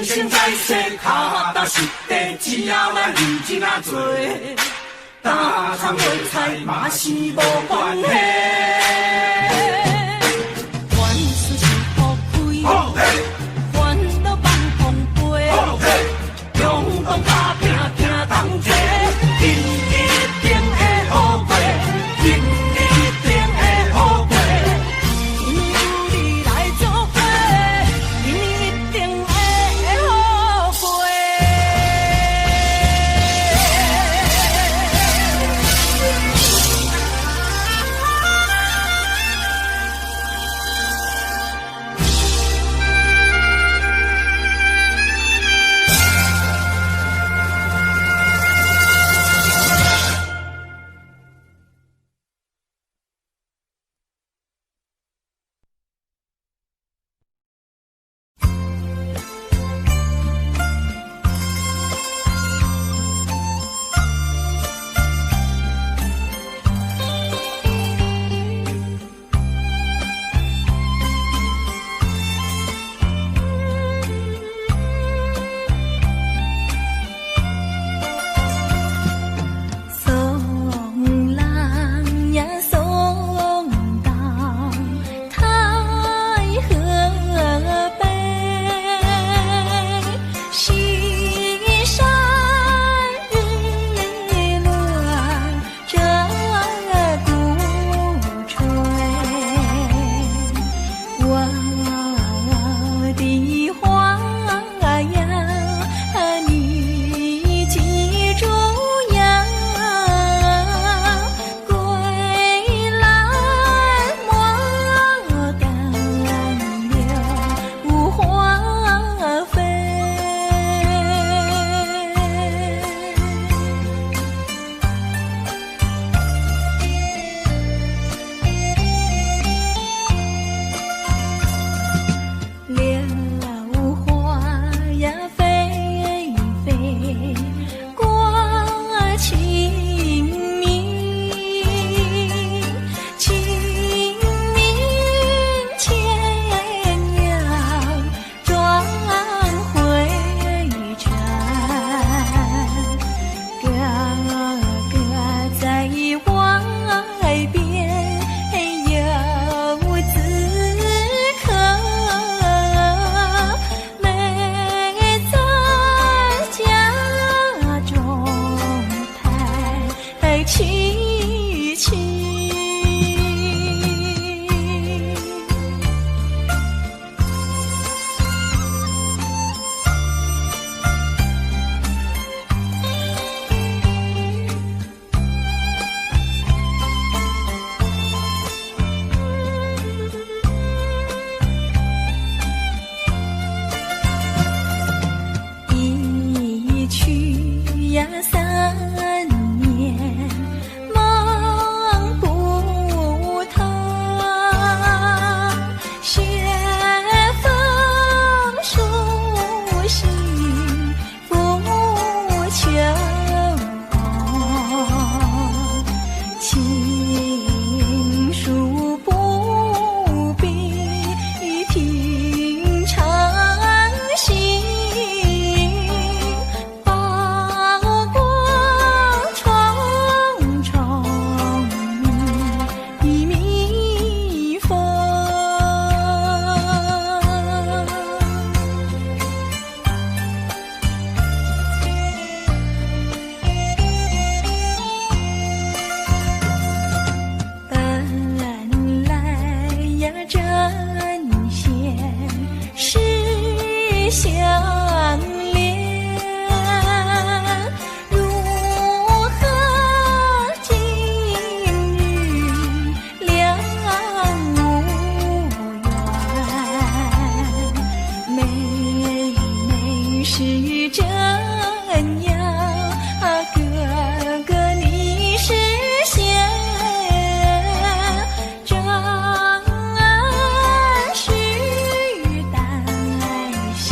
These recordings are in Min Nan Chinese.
人生在世，跤踏實地，只要咱認真仔做，擔蔥賣菜嘛是無關係。凡事想予開，煩惱放放飛，勇敢打拼行同齊，天一定會好過，天一定會好過。因為有你來做伙，今年一定會好過。送人呀送到太河北，西山日落鹧鸪吹。我的花呀，你記住呀，歸來莫等柳花飛。柳花呀，霏霏過清明，清明前娘轉回程，哥哥在外邊遊子客，妹在家中太凄凄。一去呀3年，夢不同。雪封書信不求紅，情書不必平常心，八卦重重密密縫。本來呀，針線是相連，如何今日兩無緣？妹妹是針呀，哥哥你是線，針須帶線。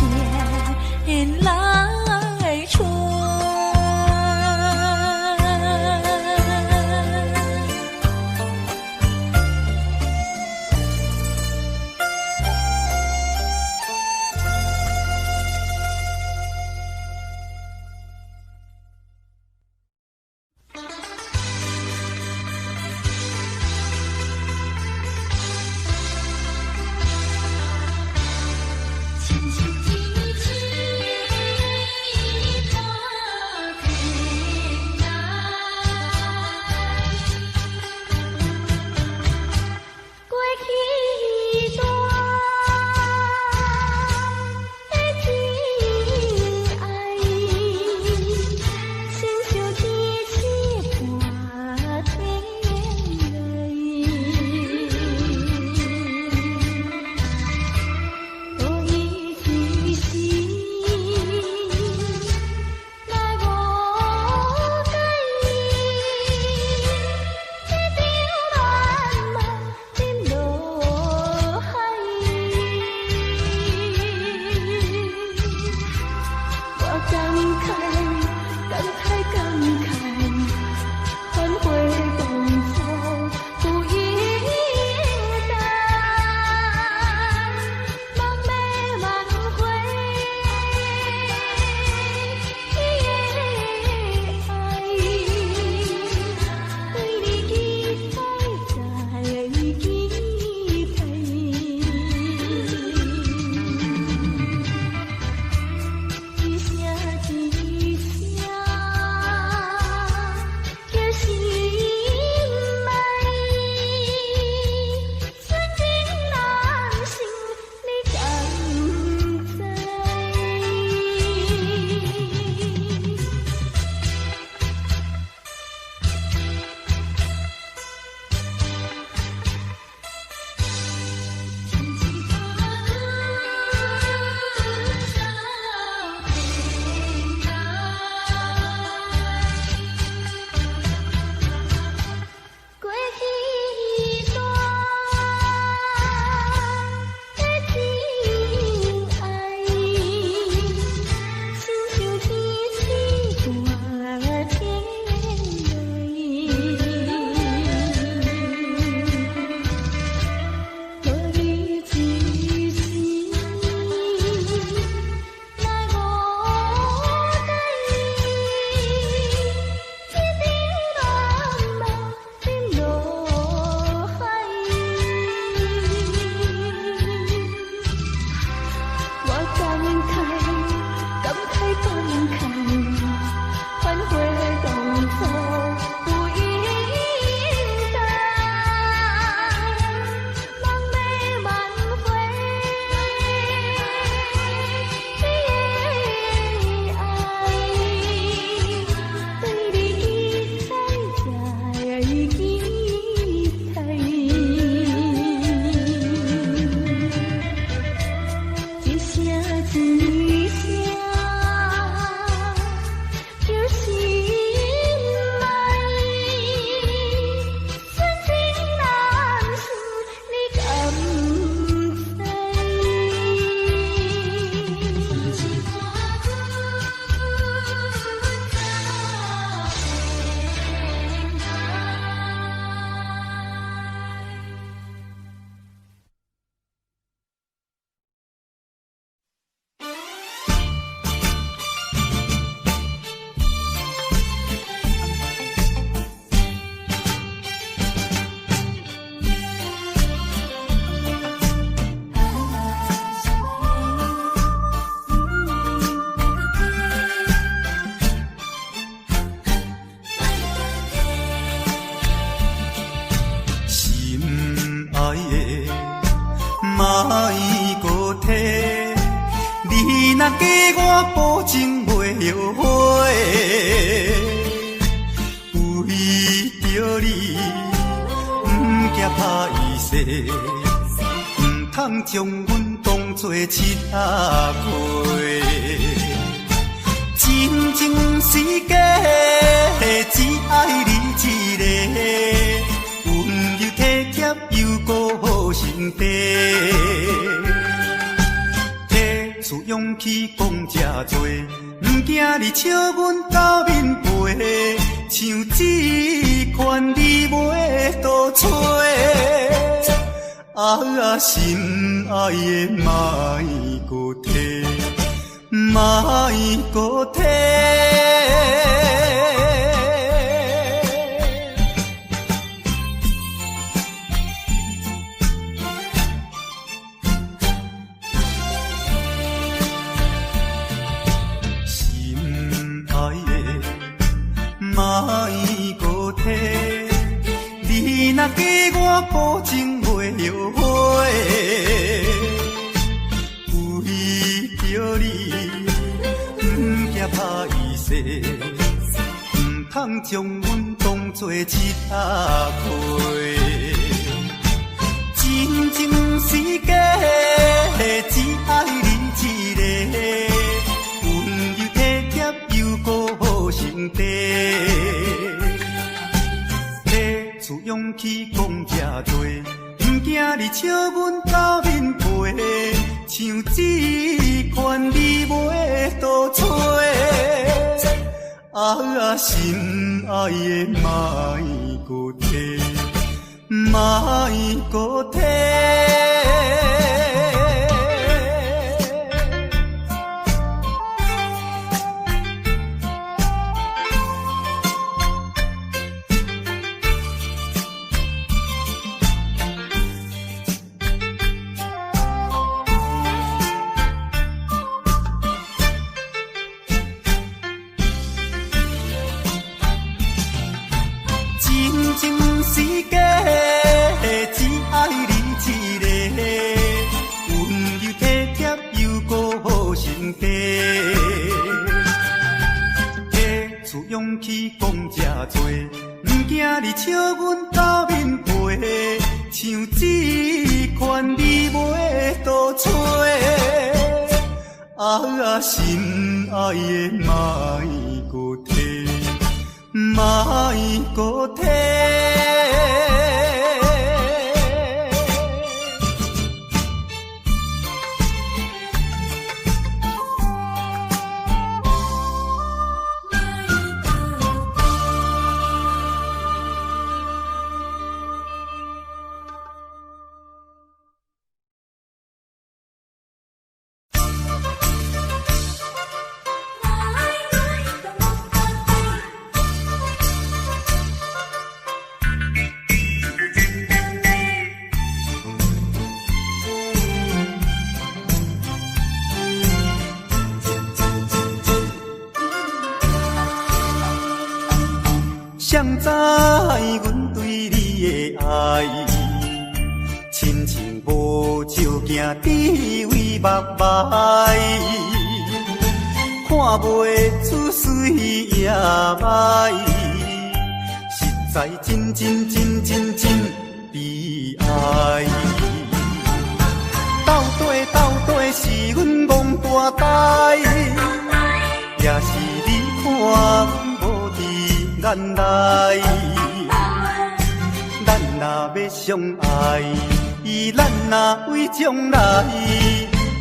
我保證袂後悔。為著你，毋驚歹勢，毋通將阮當作姘仔契。真情是假，只愛你一个，溫柔體貼又閣好心地，提出勇氣講這濟，毋驚你笑阮狗面皮，像這款你袂倒揣。啊，心愛的莫閣提，莫閣提。心愛的莫閣提，你若嫁我保證袂後悔。為著你，毋驚歹勢，毋通將阮當作姘仔契。真情是假，只愛你一个，溫柔體貼又閣好心地，提出勇氣講這濟，毋驚你笑阮狗面皮，像這款你袂倒揣。啊，心愛的莫閣提，莫閣提。真情是假，只愛你一个，溫柔體貼又閣好心地，提出勇氣講這濟，毋驚你笑阮狗面皮，像這款你袂倒揣。啊，心愛的莫閣提，莫閣提。誰知阮對你的愛，親像無照鏡佇位目眉，看袂出水也歹，實在真真真真真悲哀。到底到底是阮戇大呆，也是你看阮無佇眼內？咱若欲相愛，咱若為將來，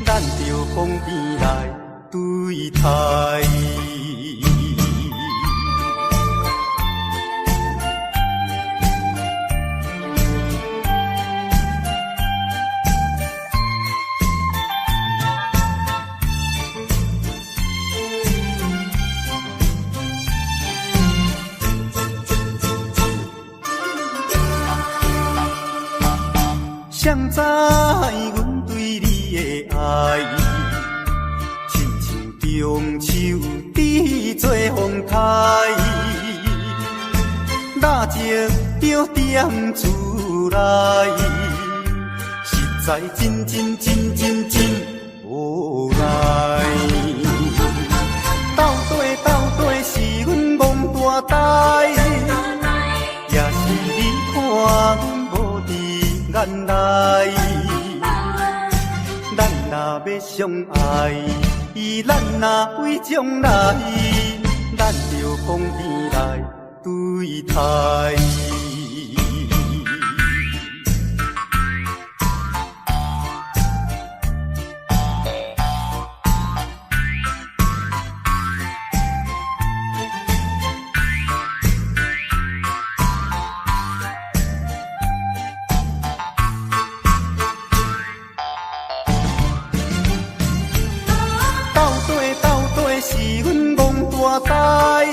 咱著講邊來對待。誰知阮對你的愛，親像中秋佇做風台，蠟燭著點出來，實在真真真真真無奈。相愛，咱若為將來，咱著講天來對待。到底到底是阮戇大呆，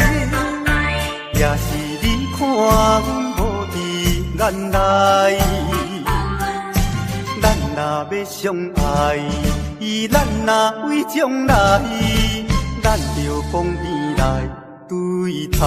也是你看阮無佇眼內？咱若欲相愛，咱若為將來，咱著講天來對待。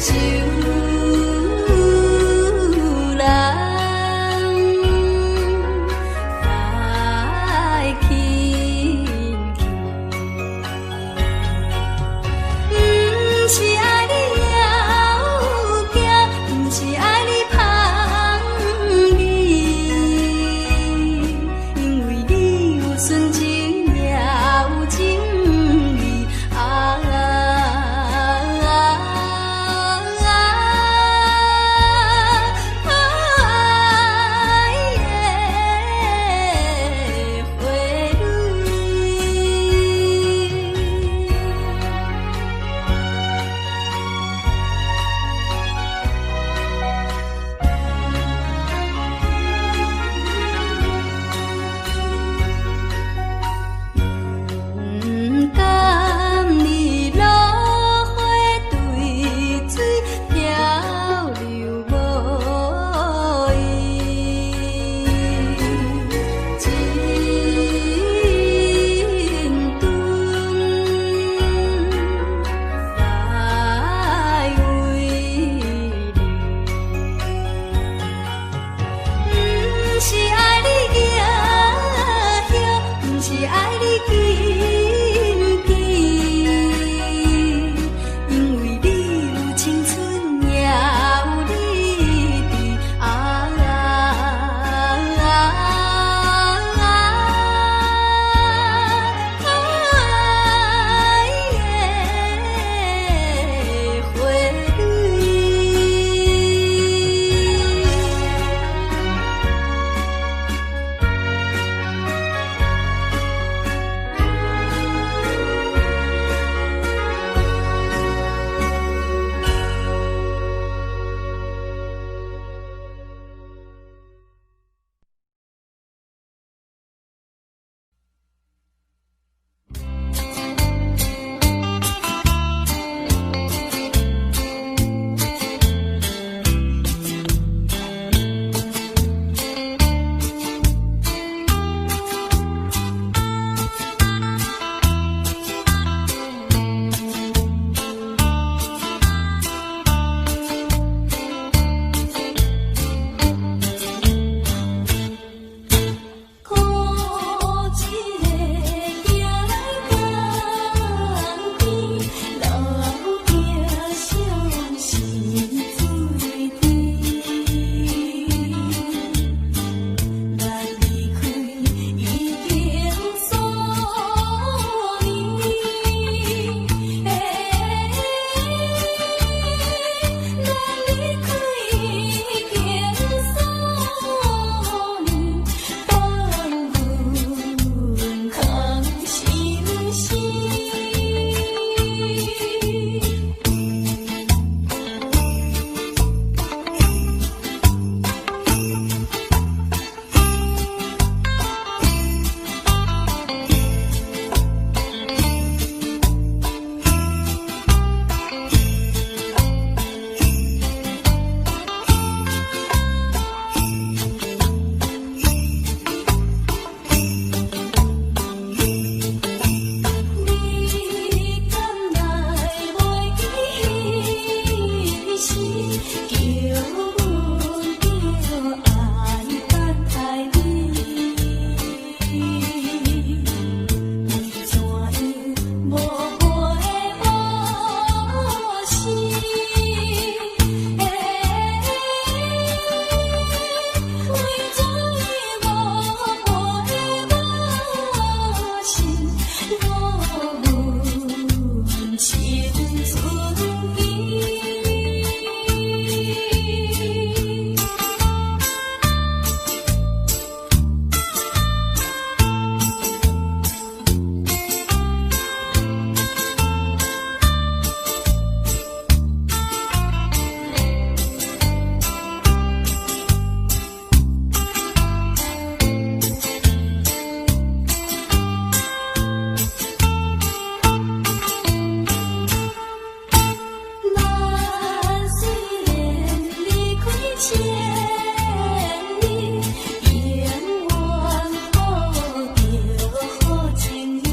酒人來輕輕。毋是愛你枵驚，毋是愛你芳味，因為你有純情，也有情味。啊啊啊！愛的花蕊。毋甘你落花對水漂流無依，一頓來為你。毋是愛你舉痂，毋是愛你禁忌，因為你有青春，也有理智。啊啊啊！愛的花蕊。苦一个行來江邊，路徑相思水甜。咱離開已經數年，咱離開已經數年，放阮空心事。你敢會袂記彼時，叫阮叫愛等待你？為怎樣無回無信？為怎樣無回無信？我阮青春期。咱雖然離開千里，永遠抱著好情義。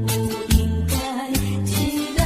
有應該一人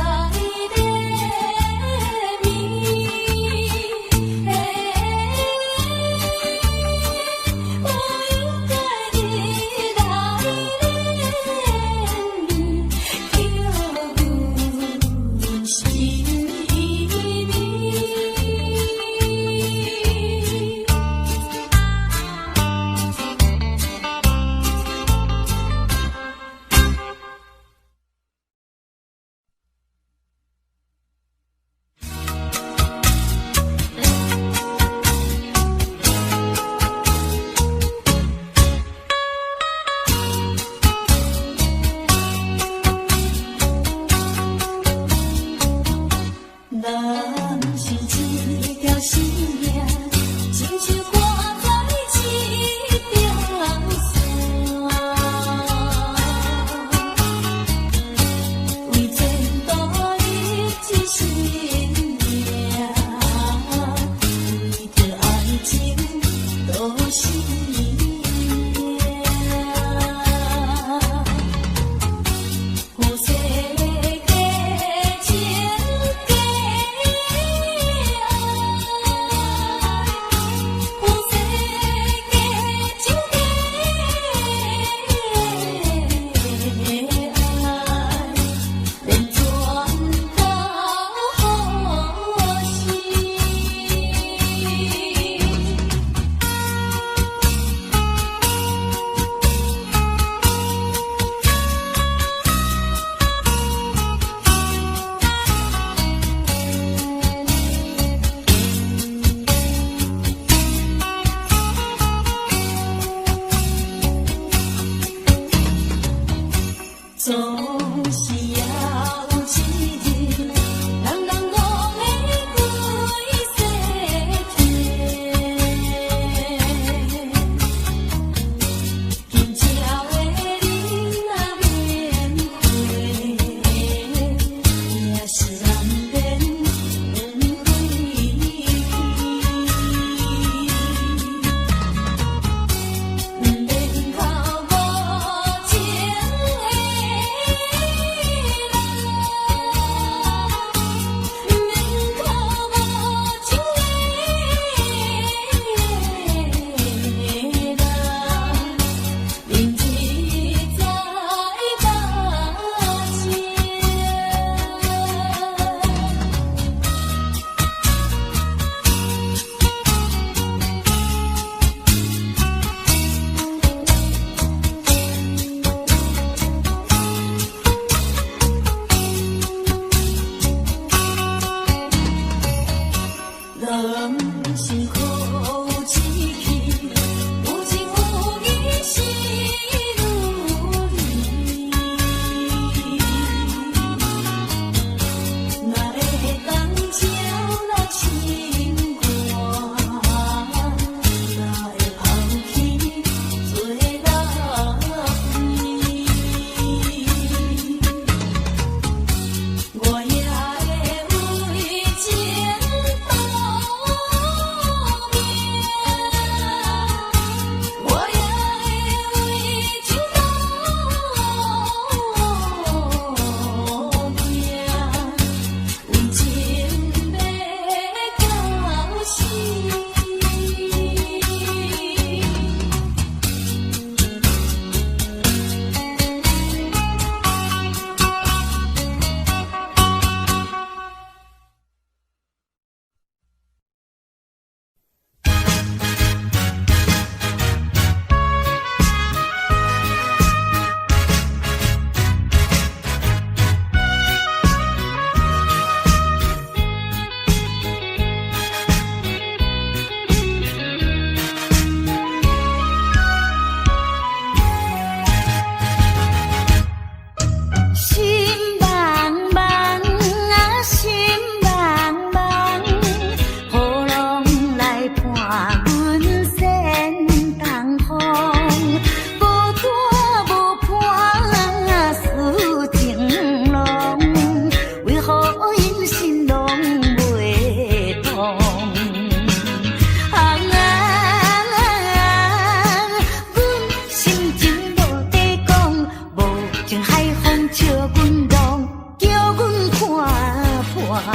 破，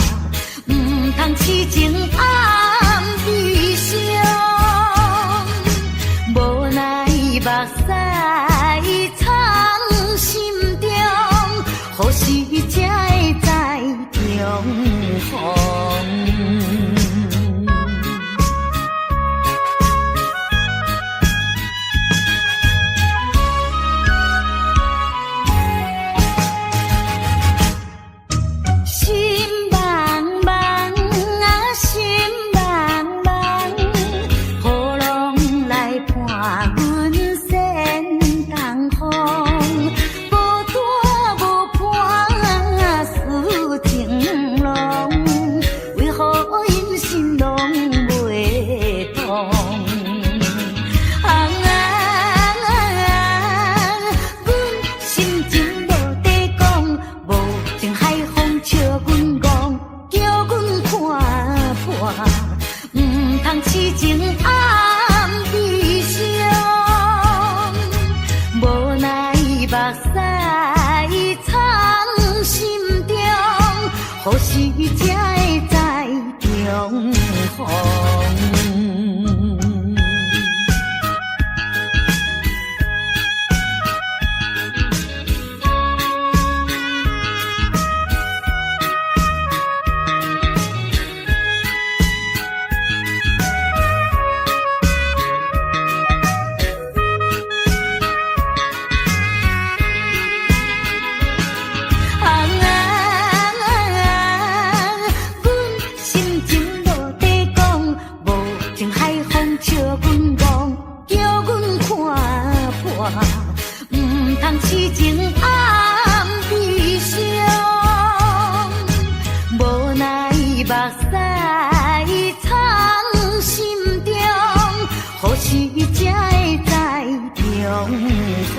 毋通痴情暗悲傷。無奈目屎藏心中，何時才會再重逢？心茫茫啊，心茫茫，波浪來伴阮仙東風，無帶無伴思情濃，為何因心攏袂動？啊，阮心情無地講，無情海風笑阮戇，叫阮看破，毋通痴情暗悲傷。無奈目屎藏心中，何時才會再重逢？啊，阮心情無地講，無情海風笑阮戇，叫阮看破，毋通痴情暗悲傷。無奈目屎藏心中，何時才會再重逢？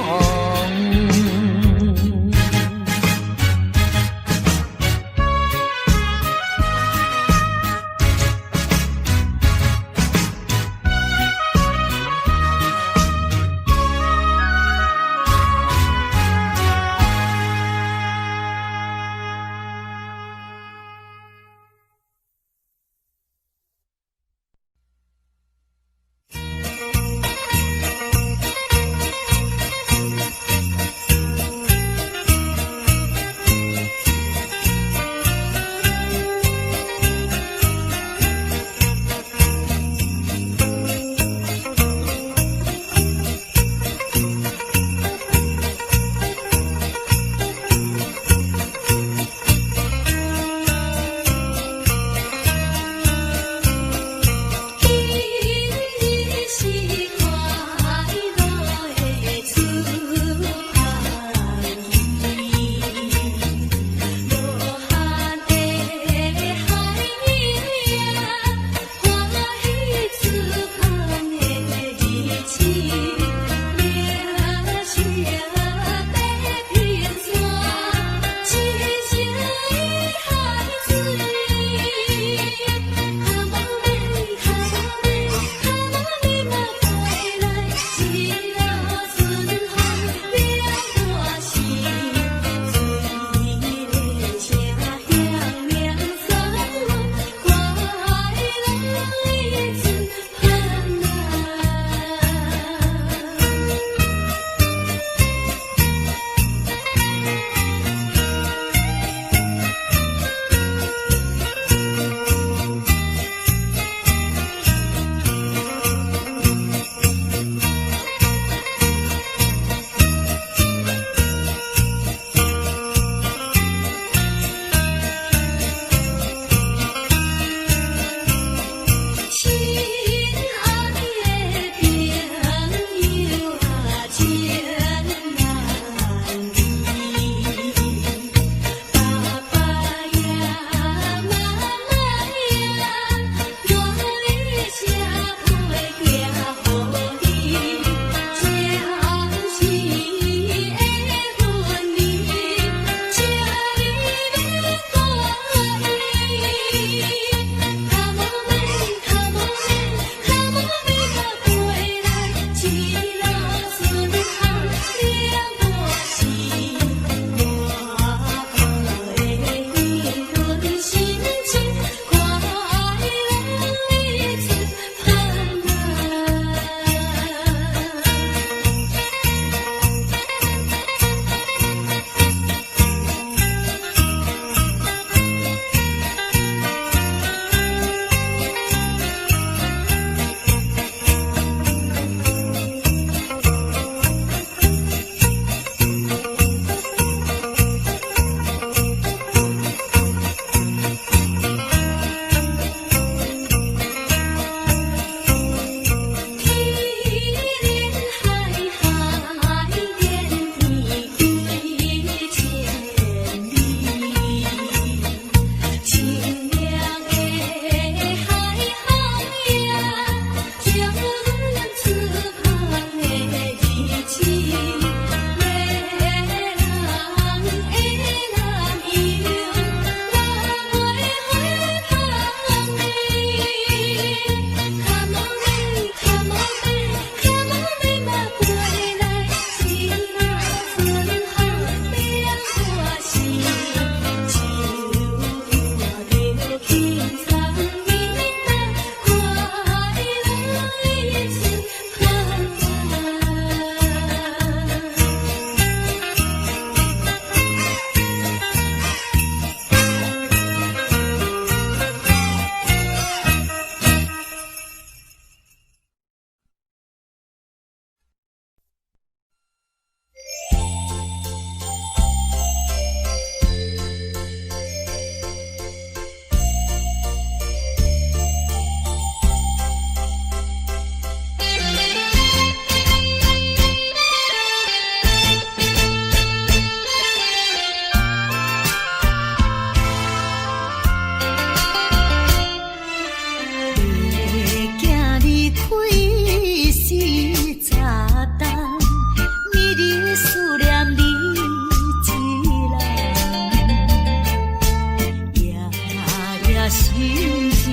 心情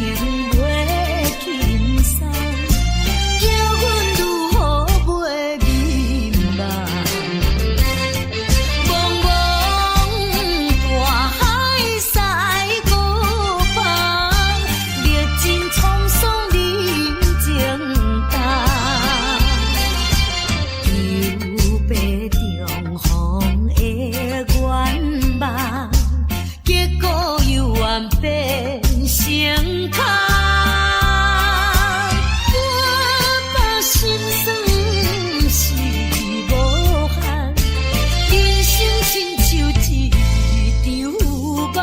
袂輕鬆，叫阮如何袂眠夢？茫茫大海西孤放，歷盡滄桑人情重。求白重逢的願望，結果猶原變成空。我把心酸是無限，人生親像一場夢。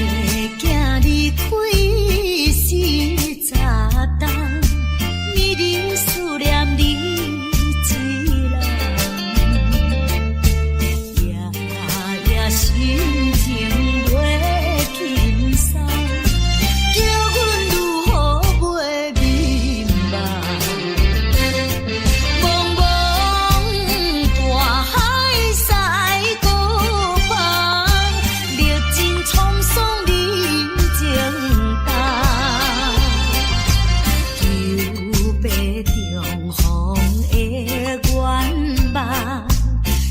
白囝離開40冬，暝日思念你一人，夜夜心情袂輕鬆，叫阮如何袂眠夢？茫茫大海西孤放，歷盡滄桑人情重。求白重逢的願望，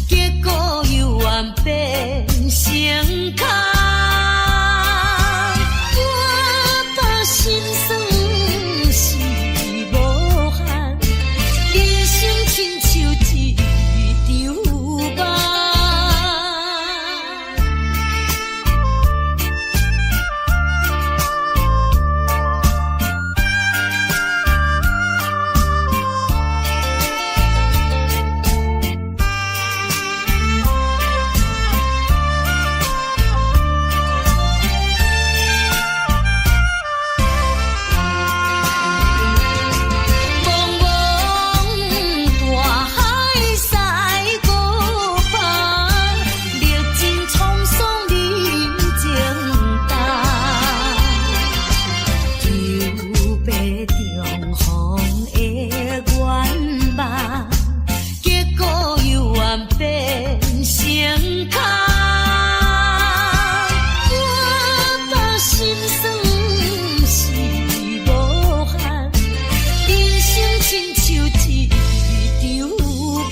結果猶原變成空。我把心酸是無限，人生親像一場夢。茫茫大海西孤放，歷盡滄桑人情重。求白重逢的願望，結果猶原變成空。我把心酸是無限，人生親像一場夢。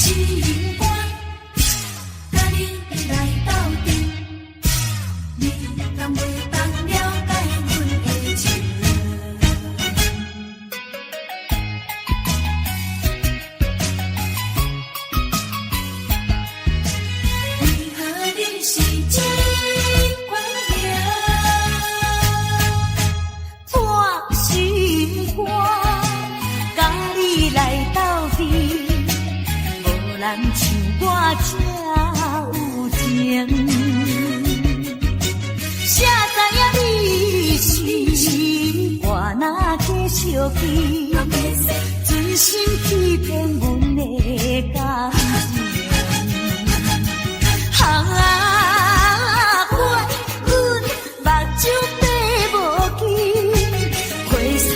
心肝，佮你來鬥陣，你敢袂當了解阮的情？為何你是這款形？破心肝，佮你來鬥陣，無人像我這有情。誰知影你是我若假相記，存心欺騙阮的感情。啊，阮目睭白無見，花雪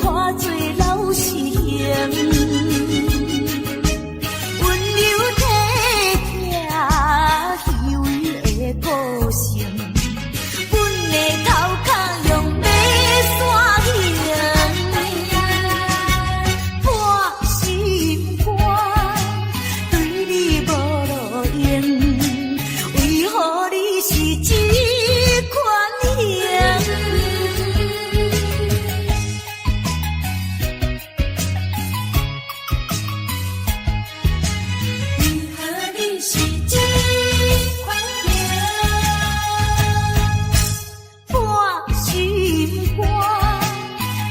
看做老是形，溫柔體貼虛偽的個性，阮的頭殼用欲散形，破心肝對你無路用，為何你是這款形？為何你是這款形？破心肝，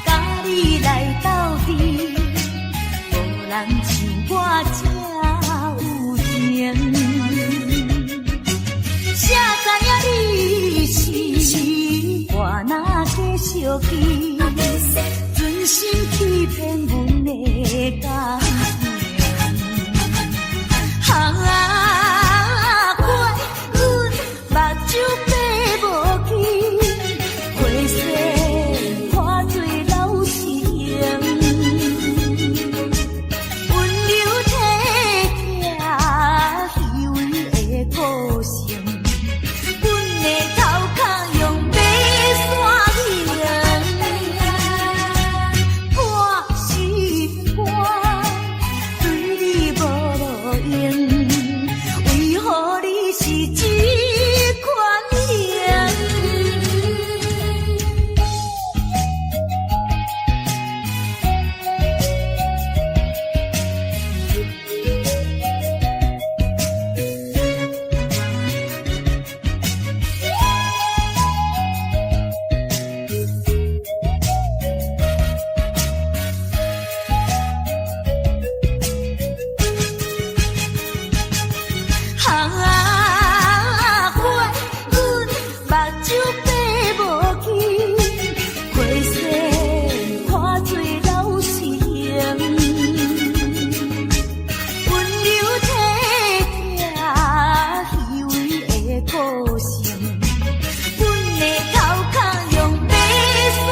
佮你來鬥陣，無人像我這有情。誰知影你是我若假相記，存心欺騙阮的感情。啊，阮目睭白無見，花雪看做老是形，溫柔體貼虛偽的個性，阮的頭殼用欲散形，破心肝對你無路用，為何你是這款形？啊，阮目睭白無見，花雪看做老是形，溫柔體貼虛偽的個性，阮的頭殼用欲散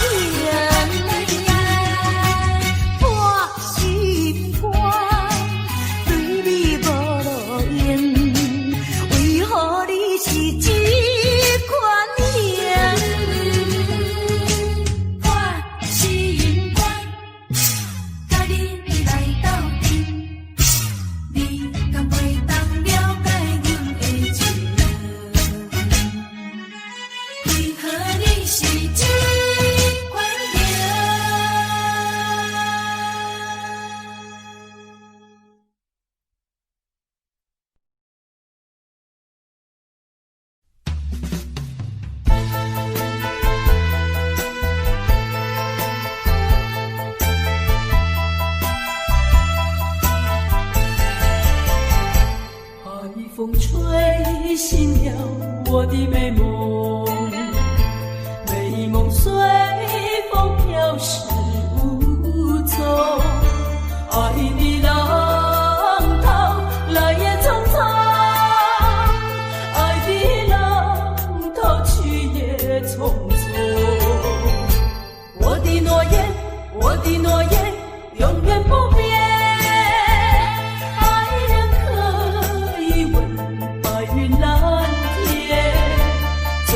形，破心肝對你無路用，為何你是這款形？破心肝，佮你來鬥陣，你敢袂當了解阮的情？為何你是這款形？海風吹醒了我的美夢，美夢隨風飄逝無蹤。愛的浪濤來也匆匆，愛的浪濤去也匆匆。我的諾言，我的諾言，永遠不變。愛人可以問白雲藍天，縱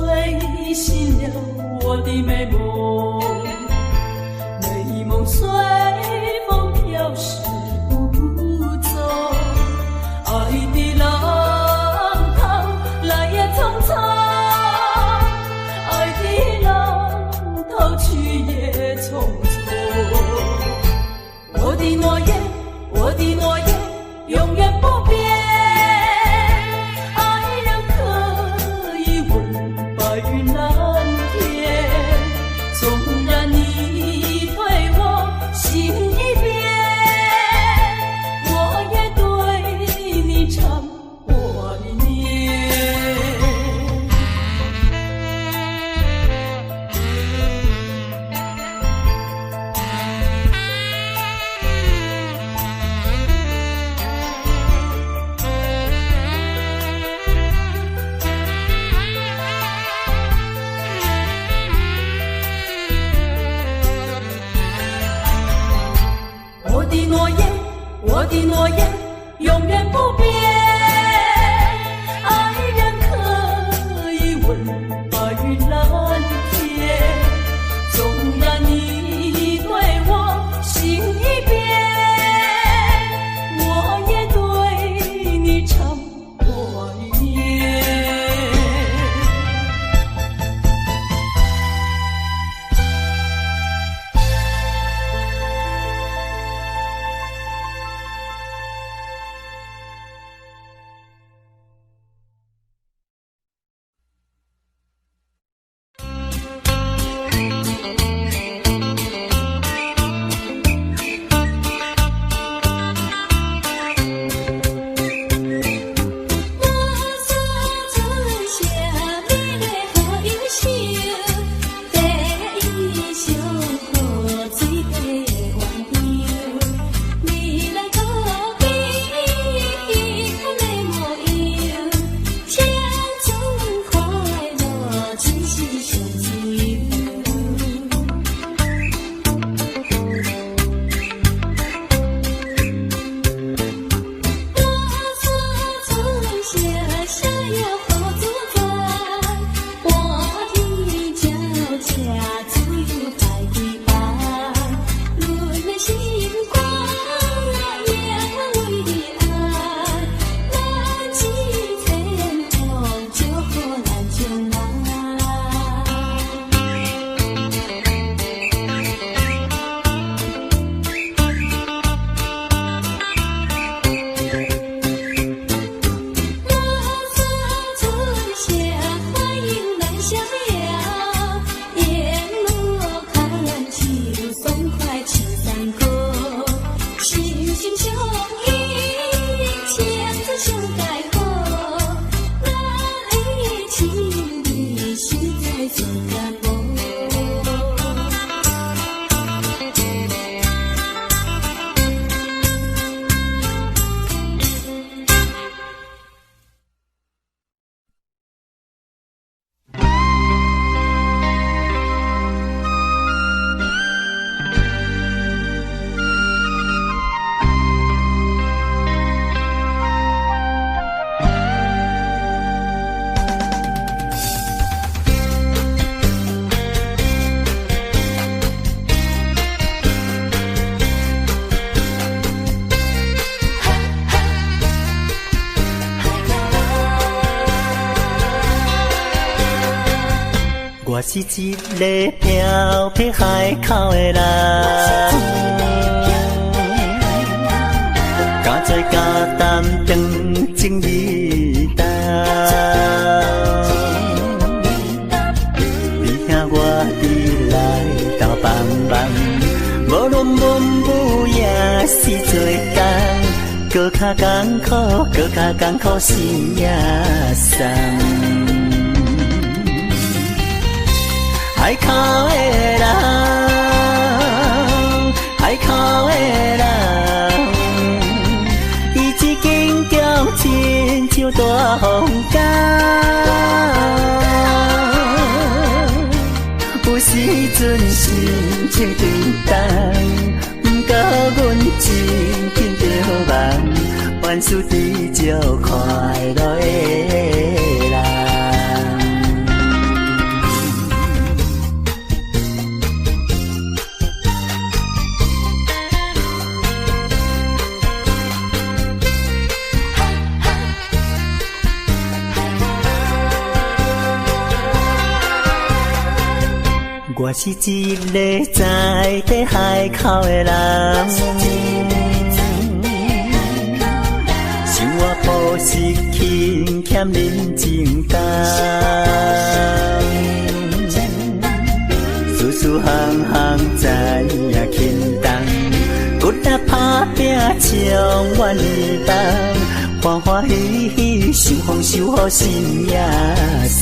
吹醒了我的美夢，美夢隨風飄逝無蹤，愛的浪濤來也匆匆，愛的浪濤去也匆匆。我的諾言，我的諾言，永遠不變。愛人可以問白雲藍天，縱然你對我心已變，我也對你常懷念。我的諾言，我的諾言，永遠不變。愛人可以問白雲藍天，縱然你對我心已變，我也對你常懷念。我做春夏美麗好英雄，白衣裳好水底鸳鸯，你來靠邊的模樣，青春快樂真是上自由。我做春夏逍遙好自在，半天腳車自由來去放，阮的心肝也為你愛，咱這前途祝福咱將來。我做春夏歡迎咱逍遙，沿路牽手爽快唱山歌，心心相印，青春上蓋好，咱的情誼實在做甲無。我是一个飄泊海口的人，敢做敢擔當情義重。你兄我佇來鬥幫忙，無論文武也是做工，閣較艱苦，閣較艱苦心也送。海口的人，海口的人，伊一堅強親像大風港。有時陣心情沉重，不過阮真緊著忙，凡事知足快樂的人。我是一个在地海口的人，生活樸實勤儉認真工，事事項項知影輕重，努力拍拚充滿希望，歡歡喜喜受風受雨心也送。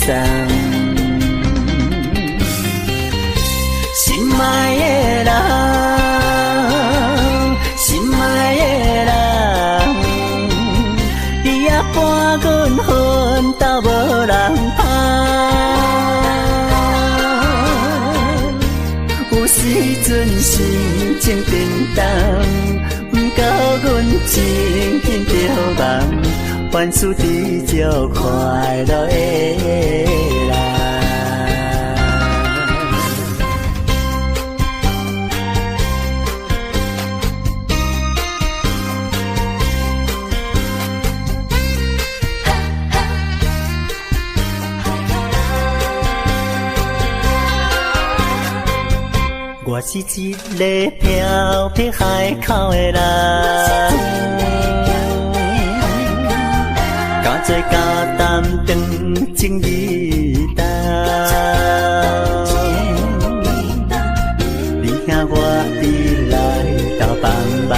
心愛的人，心愛的人，你也伴阮奮鬥無人芳。有時陣心情沉重，毋過阮真緊著忙，凡事知足快樂的人。我是一个漂泊海口的人，敢做敢擔當情義重。你兄我弟來鬥幫忙，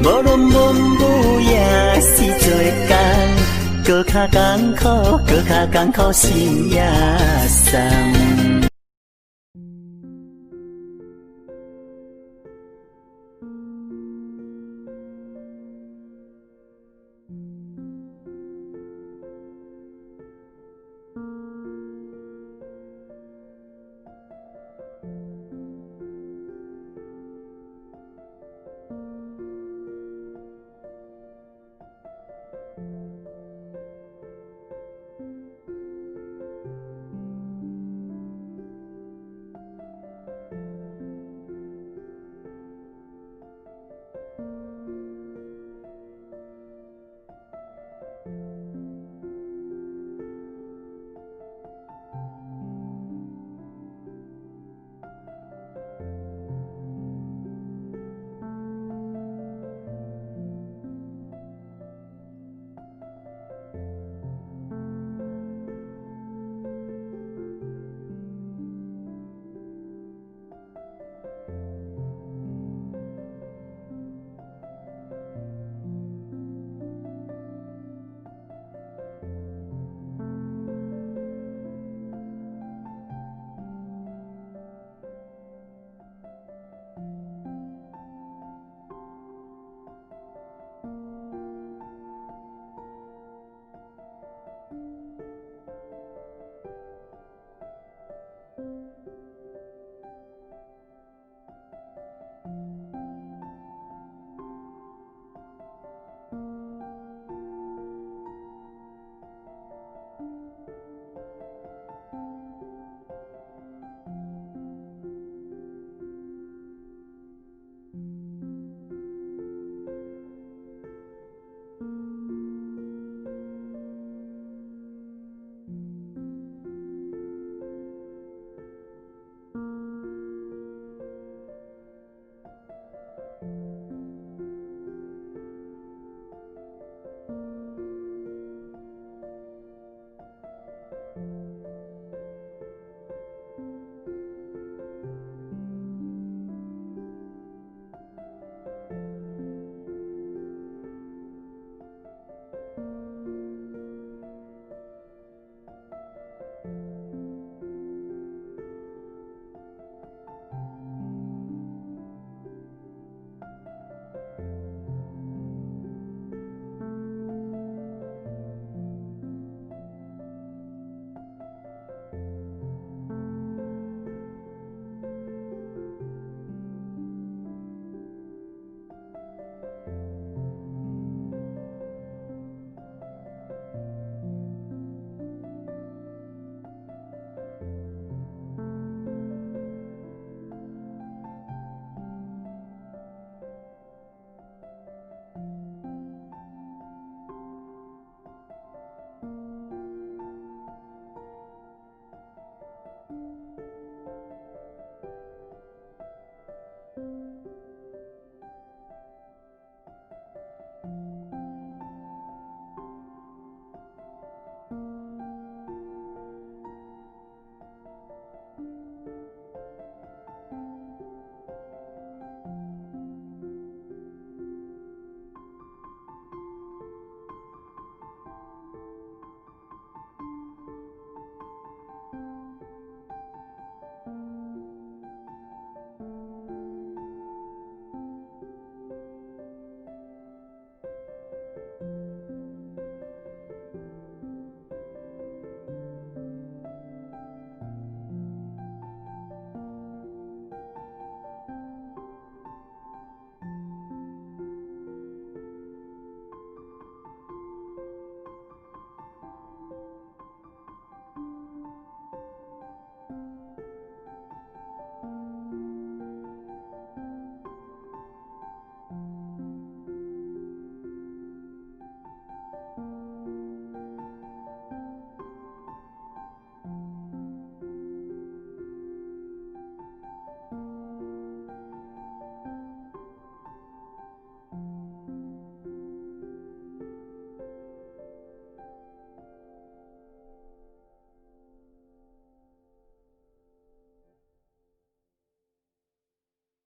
無論文武也是做工，閣較艱苦，閣較艱苦心也送。